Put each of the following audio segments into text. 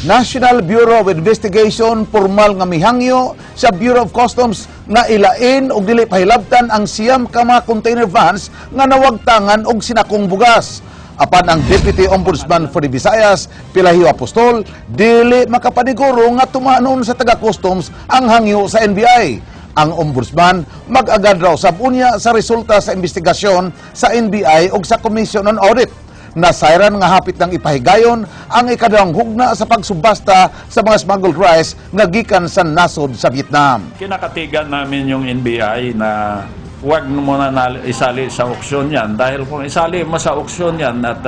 National Bureau of Investigation formal nga mihangyo sa Bureau of Customs nga ilain og dili pahilabtan ang 9 ka mga container vans nga nawagtangan og sinakong bugas. Apan ang Deputy Ombudsman for the Visayas, Pelagio Apostol, dili makapaniguro nga tumanon sa taga-customs ang hangyo sa NBI. Ang ombudsman mag-agad raw sab unya sa resulta sa investigasyon sa NBI ug sa Commission on Audit. Nasayran nga hapit ng ipahigayon ang ikaduhang hugna sa pagsubasta sa mga smuggled rice nga gikan sa nasod sa Vietnam. Kinakatigan namin yung NBI na huwag muna na isali sa auction yan dahil kung isali mo sa auction yan at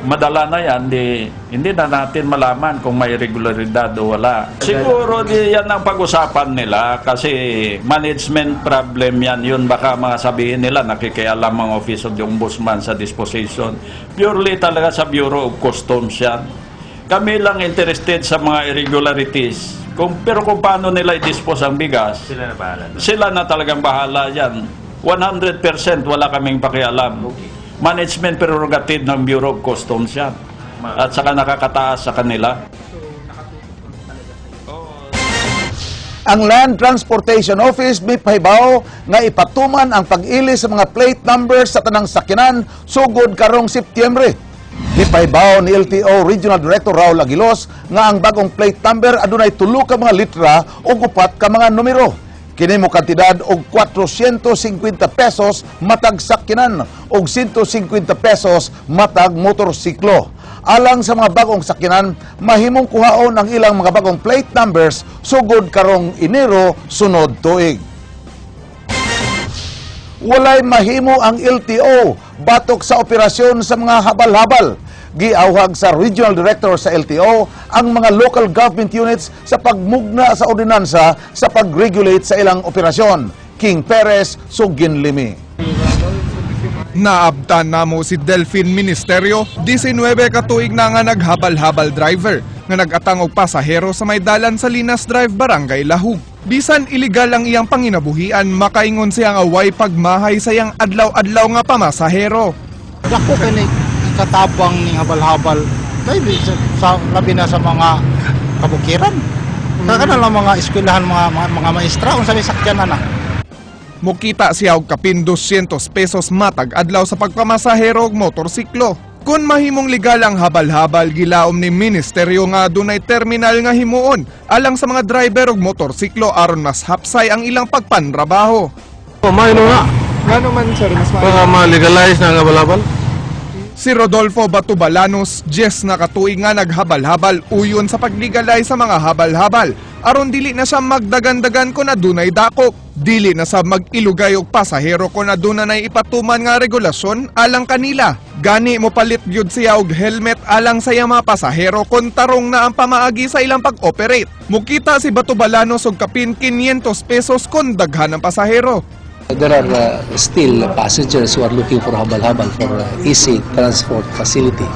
madala na yan, di, hindi na natin malaman kung may regularidad o wala. Siguro di yan ang pag-usapan nila kasi management problem yan. Yun baka mga sabihin nila nakikialam ang Office of the Ombudsman sa disposition. Purely talaga sa Bureau of Customs yan. Kami lang interested sa mga irregularities. Pero kung paano nila i-dispose ang bigas, Sila na bahala. Sila na talagang bahala yan. 100% wala kaming pakialam. Management prerogative ng Bureau of Customs yan. At saka nakakataas sa kanila. Ang Land Transportation Office may pahibaw nga ipatuman ang pag-ili sa mga plate numbers sa tanang sakyanan sugod karong Setyembre. Gipahibaw ni LTO Regional Director Raul Aguilos nga ang bagong plate number adunay tulo ka mga litra ug upat ka mga numero. Kini mo kantidad og 450 pesos matag sakyanan ug 150 pesos matag motorsiklo. Alang sa mga bagong sakyanan, mahimong kuhaon ang ilang mga bagong plate numbers sugod karong Enero sunod tuig. Walay mahimo ang LTO batok sa operasyon sa mga habal-habal. Giawhag sa Regional Director sa LTO ang mga local government units sa pagmugna sa ordinansa sa pag-regulate sa ilang operasyon. King Perez, Suginlimi. Naabtan namo si Delphine Ministerio, 19 ka tuig na nga naghabal-habal driver nga nagatang og pasahero sa may dalan sa Linas Drive, Barangay Lahug. Bisan illegal ang iyang panginabuhian, makaingon siya nga way pagmahay sa iyang adlaw-adlaw nga pamasahero. Dako kay ni katabang ni habal-habal kay sa labi na sa mga kabukiran. Kaya na lang mga eskwelahan, mga maestra, unsa may sakyanan na. Mukita siya og kapin 200 pesos matag adlaw sa pagpamasahero og motorsiklo. Kung mahimong legal ang habal-habal, gilaom ni ministeryo nga adunay terminal nga himuon alang sa mga driver og motorsiklo aron mas hapsay ang ilang pagpanrabaho. Oh, maayo na. Ngano man, sir, mas Baka ma-legalize na ang habal-habal. Si Rodolfo Batubalanos, 10 na katuig nga naghabal-habal, uyon sa paglegalize sa mga habal-habal. Aron dili na siya magdagan-dagan kung adunay dakop. Dili na sa mag-ilugay og pasahero kung aduna nay ipatuman nga regulasyon alang kanila. Gani mo palit gyud siya og helmet alang sa iyang mga pasahero kung tarong na ang pamaagi sa ilang pag-operate. Mukita si Batubalanos og kapin 500 pesos kung daghan ang pasahero. There are still passengers who are looking for habal-habal for easy transport facility.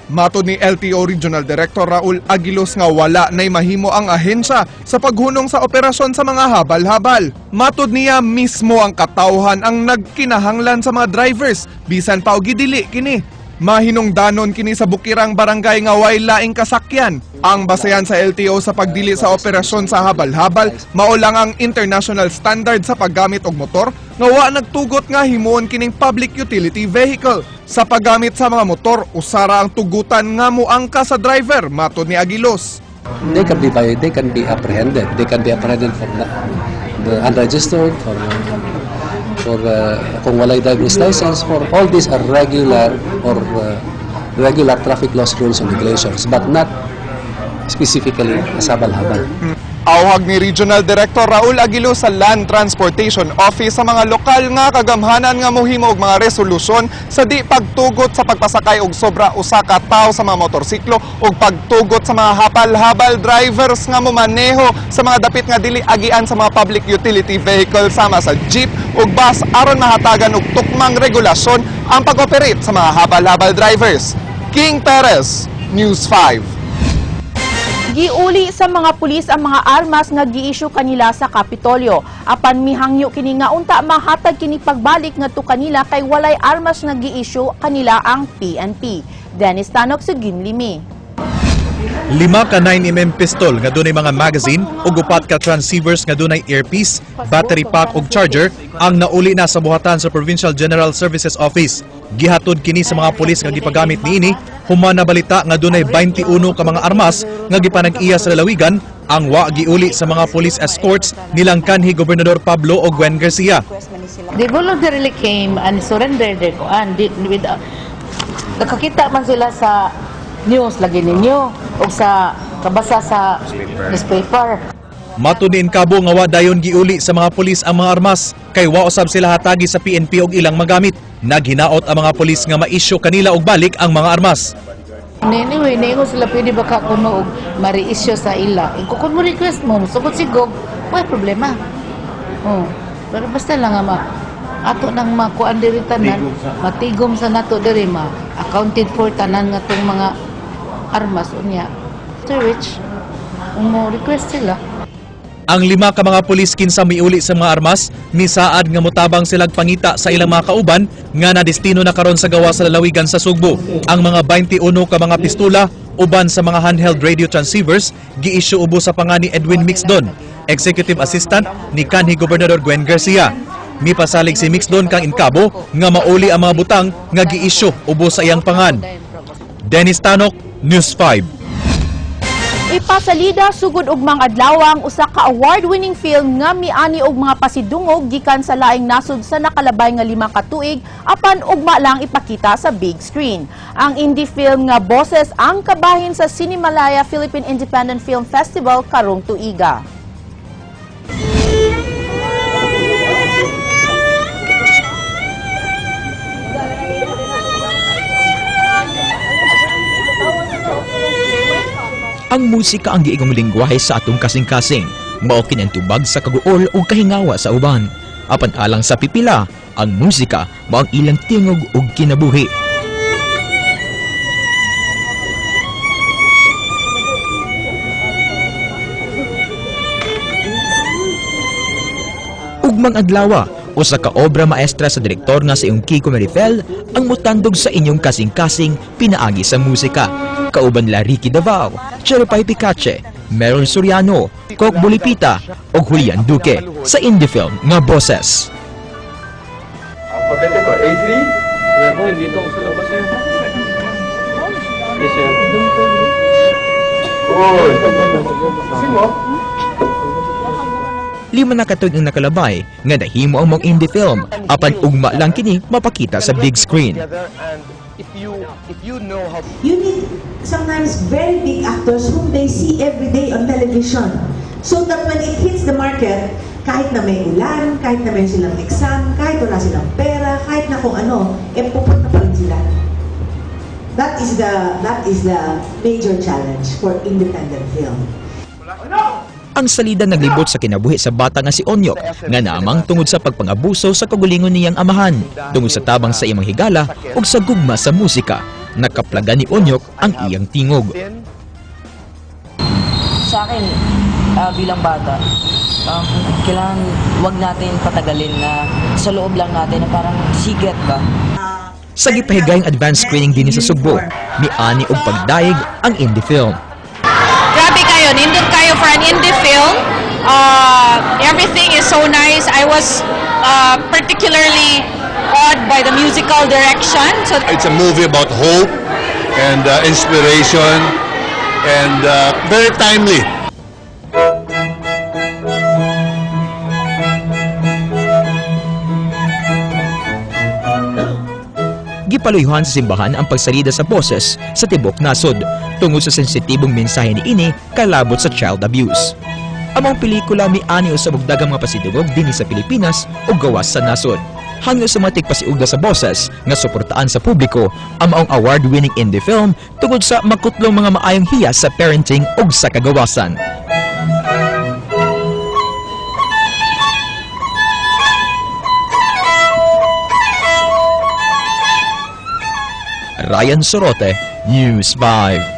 Matod ni LTO Regional Director Raul Aguilos nga wala na'y mahimo ang ahensya sa paghunong sa operasyon sa mga habal-habal. Matod niya, mismo ang katawhan ang nagkinahanglan sa mga drivers, bisan pa og gidili kini. Mahinungdanon kini sa bukirang barangay nga way laing kasakyan. Ang basehan sa LTO sa pagdili sa operasyon sa habal-habal mao lang ang international standard sa paggamit og motor nga wa nagtugot nga himuon kining public utility vehicle. Sa paggamit sa mga motor, usara ang tugutan nga muangka sa driver, matod ni Aguilos. They can be apprehended. They can be apprehended for the unregistered, for kung walay driver's license, for all these are regular or regular traffic laws, rules and regulations, but not specifically sa habal-habal. Awhag ni Regional Director Raul Aguilo sa Land Transportation Office sa mga lokal nga kagamhanan nga mohimo og mga resolusyon sa di pagtugot sa pagpasakay og sobra usa ka tawo sa mga motorsiklo ug pagtugot sa mga habal-habal drivers nga momaneho sa mga dapit nga dili agian sa mga public utility vehicle sama sa jeep ug bus aron mahatagan og tukmang regulasyon ang pag-operate sa mga habal-habal drivers. King Perez, News 5. Giuli sa mga pulis ang mga armas nga gi-issue kanila sa Kapitolyo. Apan mihangyo kini nga unta mahatag kini pagbalik ngadto kanila kay walay armas nga gi-issue kanila ang PNP. Dennis Tanok sa Ginlimi. Lima ka 9 mm pistol nga dunay mga magazine ug upat ka transceivers nga dunay earpiece, battery pack ug charger ang nauli na sa buhatan sa Provincial General Services Office. Gihatod kini sa mga pulis nga gipagamit niini human nabalita nga dunay 21 ka mga armas nga gipanag-iya sa lalawigan ang wa giuli sa mga police escorts nilang kanhi Gobernador Pablo o Gwen Garcia. They voluntarily came and surrendered their kuan di, with nakakita man sila sa news lagi ninyo o sa kabasa sa newspaper. Matud ni Encabo nga wa dayon giuli sa mga pulis ang mga armas kay wa usab sila hatagi sa PNP og ilang magamit. Naghinaot ang mga pulis nga ma-issue kanila og balik ang mga armas. Anyway, niingon sila pwede ba ka kuno og ma-reissue sa ila. Kung mo request mo, sugod sigog, way problema. Oh, pero basta lang nga ma ato nang makuan diri tanan, matigom sa nato diri, ma accounted for tanan nga tong mga armas unya. After which, kung mo request sila. Ang lima ka mga pulis kinsa miuli sa mga armas, misaad nga motabang silag pangita sa ilang mga kauban nga nadestino na karon sa gawa sa lalawigan sa Sugbo. Ang mga 21 ka mga pistula uban sa mga handheld radio transceivers gi-issue ubo sa pangan ni Edwin Mixdon, Executive Assistant ni kanhi Gobernador Gwen Garcia. Mipasalig si Mixdon kang Encabo nga mauli ang mga butang nga gi-issue ubo sa iyang pangan. Dennis Tanok, News 5. Ipasalida sugod ugmang adlaw ang usa ka award-winning film nga miani og mga pasidungog gikan sa laing nasod sa nakalabay nga 5 ka tuig, apan ugma lang ipakita sa big screen. Ang indie film nga Boses ang kabahin sa Cinemalaya Philippine Independent Film Festival karong tuiga. Ang musika ang giingong lingwahe sa atong kasing-kasing. Mao kini ang tubag sa kaguol ug kahingawa sa uban. Apan alang sa pipila, ang musika mao ang ilang tingog ug kinabuhi. Ugmang adlawa, usa ka obra maestra sa direktor nga sa iyong Kiko Marifel ang mutandog sa inyong kasing-kasing pinaagi sa musika. Kauban la Ricky Davao, Cherry Picache, Meryl Soriano, Kok Bolipita ug Julian Duque sa indie film nga Boses. Alphabetico, A3? Dito sa labas yun. Yes, sir. Uy! Sino? 5 na katuig ang nakalabay nga nahimo ang maong indie film apan ugma lang kini mapakita sa big screen. You need sometimes very big actors whom they see every day on television. So that when it hits the market, kahit na may ulan, kahit na may silang exam, kahit wala silang pera, kahit na kung ano, eh pupunta pa rin sila. That is the major challenge for independent film. Ang salida naglibot sa kinabuhi sa bata nga si Onyok nga naamang tungod sa pagpangabuso sa kagulingon niyang amahan, tungod sa tabang sa imang higala ug sa gugma sa musika. Nakaplagan ni Onyok ang iyang tingog. Sa akin, bilang bata, kailangan wag natin patagalin na sa loob lang natin na parang secret ba. Sa gipahigayong advance screening dinhi sa Sugbo, miani og pagdayeg ang indie film. Grabe kayo, nindot kayo for an indie film. Everything is so nice. I was particularly awed by the musical direction. So It's a movie about hope and inspiration and very timely. Gipaluyuhan sa simbahan ang pagsalida sa Boses sa tibok nasod tungod sa sensitibong mensahe niini kalabot sa child abuse. Ang maong pelikula miani usab og daghang mga pasidungog dinhi sa Pilipinas ug gawas sa nasod. Hangyo sa mga tigpasiugda sa Boses nga suportaan sa publiko ang maong award-winning indie film tungod sa makutlong mga maayong hiyas sa parenting ug sa kagawasan. Ryan Sorote, News 5.